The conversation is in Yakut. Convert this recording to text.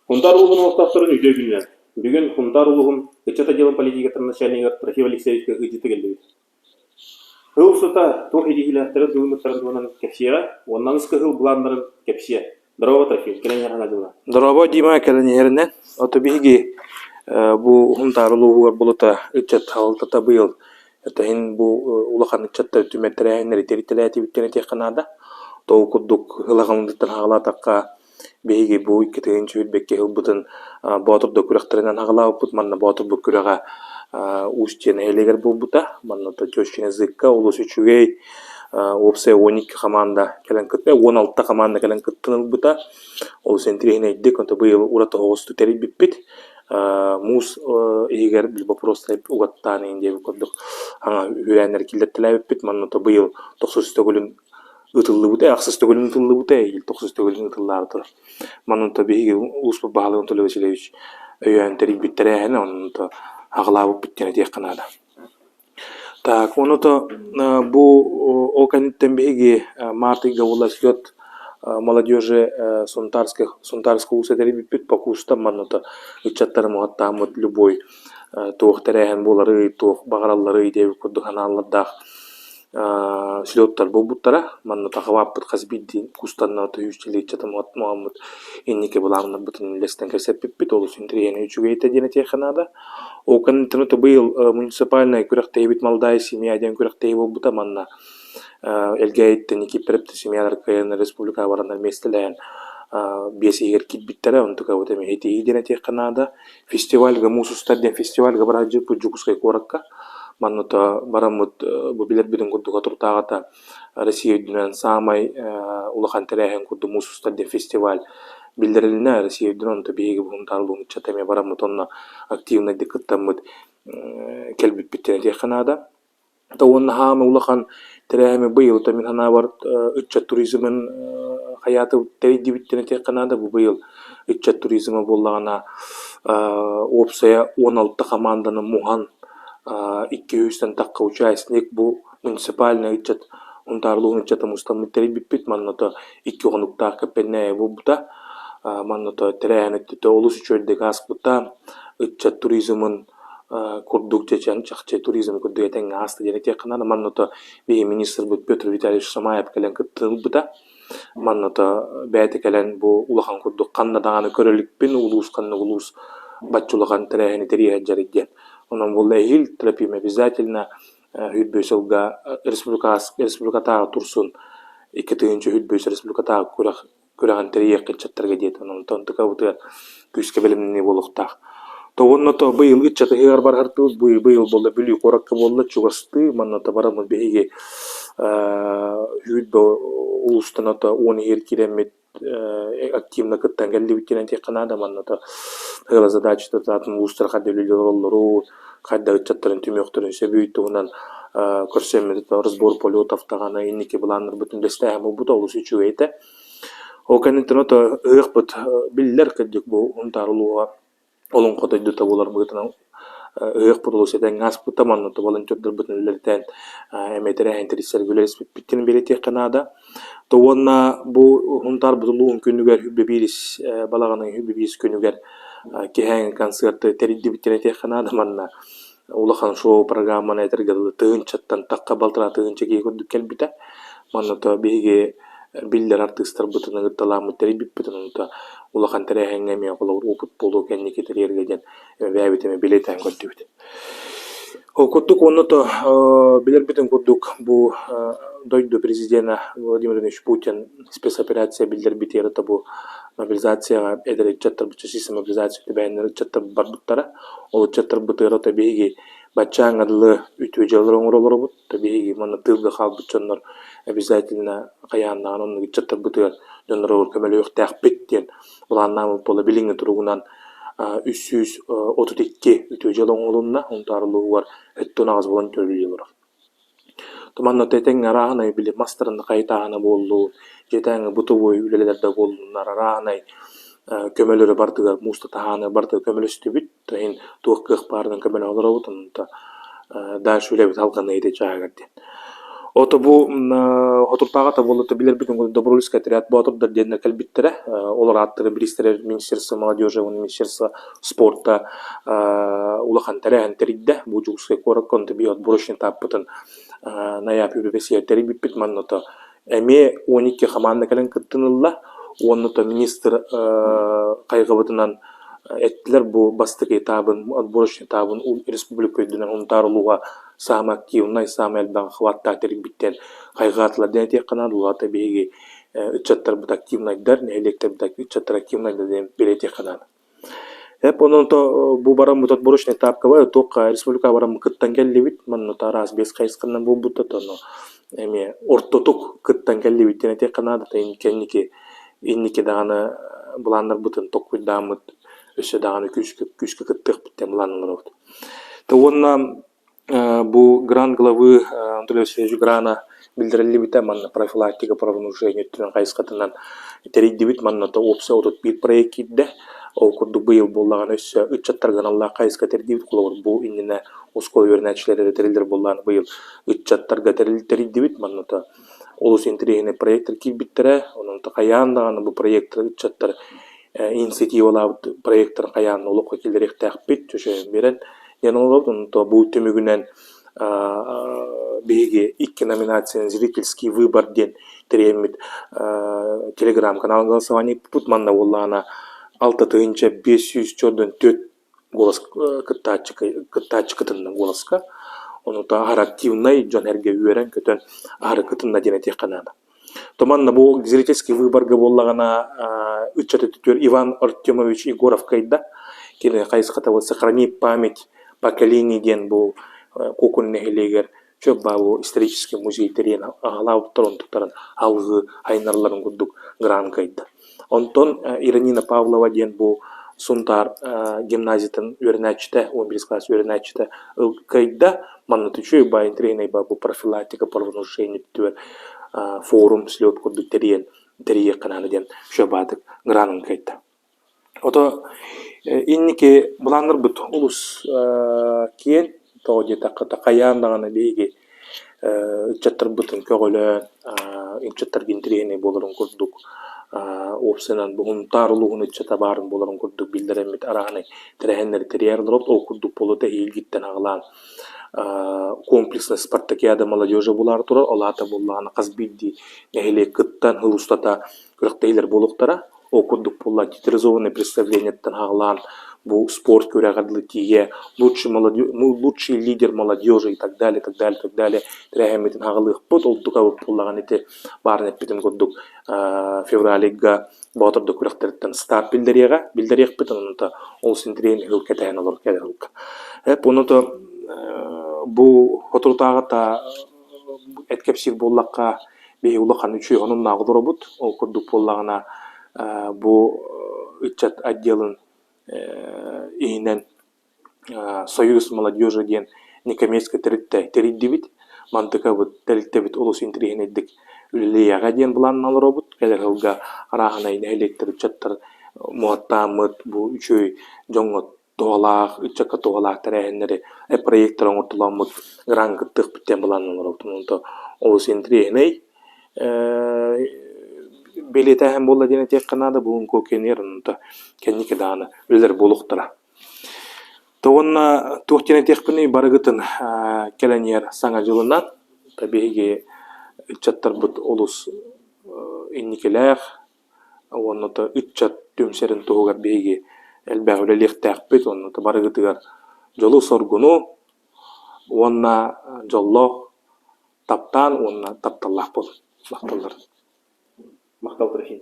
Сунтаар улууһун олохтоохторун үтүө күнүнэн! Бүгүн Сунтаар улууһун ыччат отделын политикатын начальнигар Трофим Алексеевичка ыалдьыты кэллибит. Сыл устата туох ситиһиилээхтэрин туһунан туһунан кэпсиэҕэ уонна аныгыс кыһыл былааннарын кэпсиэ. Здорово, Трофим, кэлэн иһэр дьыла. Дорообо, Дима, кэлэн иһэринэн. Ото биһиги бу Сунтаар улууһугар булута ыччат салалтата быйыл иһин бу улахан ыччаттар түмэр тэрээһиннэри тэритэлээтибит диэн этиэххэ наада. Ол курдук ылаҕыммытыттан хаалаатахха Биһиги бу 2022 ылбытын Боотурда күрэхтэринэн аҕалаабыппыт. Манна Боотурбут күрэҕэ Устье нэһилиэгэр буолбута. Манна Тещин языкка олус үчүгэй уопсай 12 хамаанда кэлэн кытта, 16 хамаанда кэлэн кыттан ылбыта. Олус интэриэһинэйдик, онто быйыл ураты оҕустук тэрийбиппит. Муус иһигэр вопростары угаттаан иһин диэбит курдук аҥа үһүрээннэри киллэртэлээбиппит. Манна быйыл тохсус төгүлүн ыытыллыбыта, ахсыс төгүлүн ыытыллыбыта, эһиил тохсус төгүлүн ыытыллаары турар. Манна биһиги улууспут баһылыга Анатолий Васильевич өйөөн тэрийбит тэрээһинэ, онон аҕалаабыппыт диэн этиэххэ наада. Так, ону то бу ол кэнниттэн биһиги март ыйга буолла слет молодежи Сунтарских Сунтарского улууса тэрийбиппит Покустан манна ыччаттары муһаттааммыт любой туох тэрээһин буоларый, туох баҕаралларый диэбит курдук санаалардаах слеттар буолбуттара. Манна тахабааппыт хас биирдии кустанна түһүүччүлүү ыччатыммыт инники былааннарбытын үллэстэн кэпсэппиппит олус интэриэһинэй үчүгэй этэ диэн этиэххэ наада. Ол кэнниттэн быйыл муниципальнай күрэхтэһиибит Молодая семья диэн күрэхтэһии буолбута. Манна Элгээйиттэн Никифоровтар семьялар кыайан республикаҕа бараннар миэстэлэһэн биэс иһигэр киирбиттэрэ. Онтукабыт эмиэ итии диэн этиэххэ наада. Фестивальга муус устар диэн фестивальга бараадьыппыт Дьокуускай куоракка. Манна бараммыт бу билэрбитин курдук отуртааҕыта Россия үрдүнэн саамай улахан тэрээһин курдук муус устар диэн фестиваль биллэрилиннэ Россия үрдүнэн онто биһиги Сунтаар улууһун ыччата эмиэ бараммыт онно активнайдык кыттаммыт кэлбиппит диэн этиэххэ наада. Уонна хаама улахан тэрээһини быйыл мин санаабар ыччат туризмын хайааты тэрийдибит диэн этиэххэ наада. Бу быйыл ыччат туризма буоллаҕына уопсайа 16 хамаанданы муһан 200-тэн тахха участник бу муниципальнай ыччат Сунтаар улууһун ыччата мустаммыт тэрийбиппит. Манна икки хонуктаах кэппэннээйи буолбута. Манна тэрээһин өттүтэ олус үчүгэйдик ааспыта. Ыччат туризмын курдук чечен чахчы туризм курдук этэҥҥэ ааста диэн этиэххэ наада. Манна биһи министрбыт Петр Витальевич Шамаев кэлэн кыттыыны ылбыта. Манна бэйэтэ кэлэн бу улахан курдук ханна даҕаны көрө иликпин, улуус ханнык улуус бачча улахан тэрээһини тэрийэ сылдьар диэн. Онон буолла эһиил Трофим обязательно 25 сылга республикатааҕы турсун 2025 республикатааҕы күрэх күрэҕин тэрийиэххэ ыччаттарга диэтэ. Онтон тыкабытыгар күүскэ бэлэмнэнии буолуохтаах. То уонна то быйыл ыччат ыһыаҕар барыһартыыбыт быйыл буолла Бүлүү куоракка буолла чугастыы манна то бараммыт биһиги сүүрбэ улуустан ото 10 иһир киирэммит активно кыттан кэллибит диэн этиэххэ наада манна то ыала задачата атын улуустар хайда үлэлии олороллорун хайда ыччаттарын түмүөхтэрин сөбүй туһунан көрсөммүт разбор полетов даҕаны инники былааннарбытын үллэстээһин буолбута олус үчүгэй этэ. Ол кэнниттэн ото ыһыахпыт биллэр кырдьык бу Сунтаар улууһа олоҥхо дойдута буолар быһыытынан ыһыахпыт олус этэҥҥэ ааспыта. Манна волонтердарбытын үлэлэтэн эмиэ тэрээһин тэрийсэргэ үлэлэспиппитин бэлиэтиэххэ наада. То уонна бу Сунтаарбыт улууһун күнүгэр сүүрбэ биирис балаҕан ыйын сүүрбэ биирис күнүгэр киэһээҥҥи концерты тэрийдибиттэрин этиэххэ наада. Манна улахан шоу-программаны этэргэ дылы тыһыынчаттан тахха балтараа тыһыынча киһи курдук кэлбитэ. Манна то биһиги биллэр артыыстарбытын ыҥырталааммыт тэрийбиппит, онто улахан тэрээһиҥҥэ эмиэ холобур опыт буолуо кэнники тэрийэргэ диэн бэйэбит эмиэ билиэтээн көрдүбүт. Ол курдук уонна то билэрбитин курдук бу дойду президенэ Владимир Владимирович Путин спецоперация биллэрбитигэр это бу мобилизацияҕа эдэр ыччаттарбыт чэчисэн мобилизация түбэһиннэр ыччаттар барбыттара. Ол ыччаттарбытыгар ото биһиги баччааҥҥа дылы үтүө дьыалалары оҥоро олоробут. То биһиги манна тыылга хаалбыт дьоннор обязательно хайааннаҕын оннук ыччаттарбытыгар дьонноругар көмөлөһүөхтээхпит диэн былааннаабыт буола билиҥҥи туругунан 332 үтүө дьыала оҥоһулунна. Сунтаар улууһугар өттүн аҕыс волонтер үлэлии олорор. Манна этэҥҥэ арааһынай били мастарын хайытааһына буоллун, дьиэтээҥи бытовой үлэлэр да буоллуннар арааһынай көмөлөрү барытыгар мууста таһааны барытыгар көмөлөстүбүт. Иһин туох кыах баарынан көмөлөһө олоробут, онто дальше үлэбит алҕаныа ити чааһыгар диэн. Ото бу Хотуртааҕы буолла билэрбитин курдук Добровольскай отряд боотурдар диэннэр кэлбиттэрэ. Олор ааттара бириистэрэ Министерство молодежи уонна Министерство спорта улахан тэрээһин тэрийдэ. Бу Дьокуускай куоракка онто биир отборочный этаппытын Найаап үбүбэсиэр тэрийбиппит. Манна то эмиэ 12 хамаанда кэлэн кыттын ылла. Уонна то министр хайҕабытынан эттилэр бу бастакы этабын, отборочный этабын республика үрдүнэн Сунтаар улууһа саамай активнай, саамай элбэх охваттаах тэрийбиттэр хайҕаатылар диэн этиэххэ наада. Улаата биһиги ыччаттарбыт активнайдар, нэһилиэктэрбит ыччаттар активнайдар диэн бэлиэтиэххэ наада. Эп онон то бу бараммыт отборочный этапка туохха республика бараммыт кыттан кэллибит. Манна то араас биэс хайысханан буолбута тону эмиэ ортотук кыттан кэллибит диэн этиэххэ наада. Кэнники инники даҕаны былааннарбытын толкуйдааммыт өссө даҕаны күүскэ күүскэ кыттыахпыт диэн былааннанабыт. Уонна бу грант главы Анатолий Васильевич грана биллэриллибитэ манна профилактика правонарушения өттүнэн хайысхатынан тэрийдибит. Манна уопсай 31 проект киирдэ. Ол курдук быйыл буоллаҕына өссө ыччаттарга аналлаах хайысха тэрийдибит. Холобур, бу иннинэ оскуола үөрэнээччилэрэ эрэ тэриллэр буоллаҕына быйыл ыччаттарга тэрийдибит. Манна олус интэриэһинэй проектар киирбиттэрэ. Онон хайаан даҕаны бу проектар ыччаттар инициативалаабыт проектарын хайаан олоххо киллэриэхтээхпит чөчөйөн биэрэн диэн олоробут. Онто бу түмүгүнэн биһиги икки номинацияны «Зрительский выбор» диэн тэрийэммит телеграм-канал голосование ыыппыппыт. Манна буоллаҕына 6504 голос кыттааччы кыттааччы кытынна голоска. Онута аһары активнай дьон эргэ үөрэн-көтөн аһары кытынна диэн этиэххэ наада. То манна бу зрительский выборга буоллаҕына ыччат өттүгэр Иван Артемович Егоров кыайда. Кини хайысхата вот «Сохрани память поколений» диэн бу Куокун нэһилиэгэр чөп бу исторический музей тэрийэн аҕалаабыттар онтуктарын алгыы айнарларын курдук грант кыайда. Онтон Иранина Павлова диэн бу Сунтаар гимназиятын үөрэнээччитэ, 11 класс үөрэнээччитэ кыайда. Манна үчүгэй баай интэриэһинэй баар бу профилактика правонарушений өттүгэр форум, слет курдук тэрийэн тэрийиэххэ наада диэн үчүгэй баатык гранын кыайда. Ото инники былааннарбыт олус киэҥ, тоҕо диэтэххэ хайаан даҕаны биһиги ыччаттарбытын көҕүлээн, ыччаттарга интэриэһинэй буоларын курдук, уопсайынан бу Сунтаар улууһун ыччата баарын буоларын курдук биллэрэммит арааһынай тэрээһиннэри тэрийэр олоробут. Ол курдук буолуо эһиилгиттэн аҕалаан комплекснай спартакиада молодежи буолаары турар. Ол аата буоллаҕына хас биирдии нэһилиэк кыттан сыл устата күрэхтэһиилэр буолуохтара. Ол курдук буолла театрализованное представлениеттан аҕалаан бу спорт күрэҕэр дылы тиийэ лучший лучший лидер молодежи и так далее, так далее, так далее тэрээһиммитин аҕалыахпыт. Ол тукабыт буоллаҕына ити баарын эппитим курдук февраль ыйга Боотурда күрэхтэриттэн старт биллэриэҕэ, биллэриэхпит онута олус интэриэһинэй ыһыл кэтэһэн олорор кэлэр ыһылга. Эп онута бу соторутааҕыта эт кэпсиир буоллахха биһиги улахан үчүгэй онуннаах олоробут. Ол курдук буоллаҕына бу ыччат отделын иһинэн «Союз молодежи» диэн некоммерческай тэрилтэ тэрийдибит. Мантыкабыт тэрилтэбит олус интэриэһинэйдик үлэлиэҕэ диэн былааннаан олоробут. Кэлэр сылга арааһынай нэһилиэктэр ыччаттар муоттааммыт бу үчүгэй дьоҥҥо туһалаах, ыччакка туһалаах тэрээһиннэри проектары оҥортолооммут грант кыттыахпыт диэн былааннаан олоробут. Онон олус интэриэһинэй бэлиэтээһин буолла диэн этиэххэ наада. Бугун кэннигэр онто кэнники даҕаны үлэлэр буолуохтара. То уонна туох диэн этиэхпиний барыгытын кэлэн иһэр Саҥа дьылынан биһиги ыччаттарбыт олус инникилээх уонна то ыччат түмсэрин туһугар биһиги элбэх үлэлиэхтээхпит уонна то барыгытыгар дьолу-соргуну уонна дьоллоох таптаан уонна тапталлаах буолун. Махталлар. Махтал Трофим.